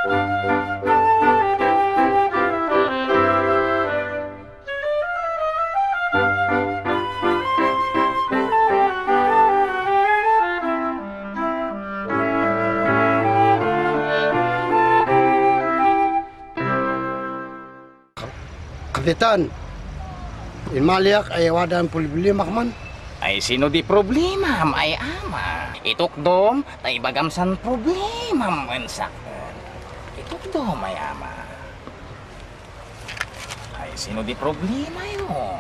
Kapitan, inmaliak ay wadan problema man. Ay sino di problema, ay ama. Itukdom, tay bagamsan problema man sakon. Itukdom, ay ama. Ay sino di problema yun.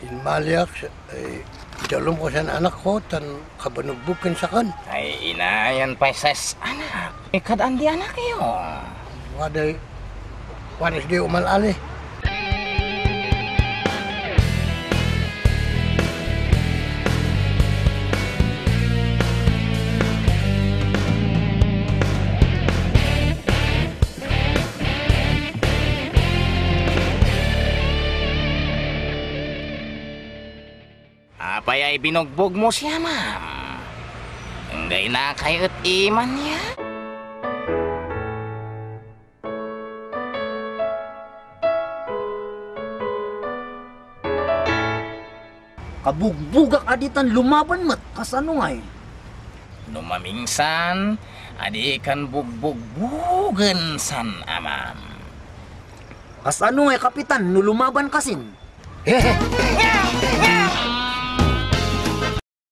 Inmaliak ay dalom ko sa anak ko tan kabanugbukin sa kan. Ay inayan pa sa anak. Ikadaan di anak yun. Wadas di umalali. Apay ay binugbog mo siya, ma'am. Ngay na kayo't iman niya. Kabugbugak aditan lumaban mat kasano ngay. Numaminsan, adi kan bugbog-bugen san amam. Kasano ngay kapitan no lumaban kasin. Nya!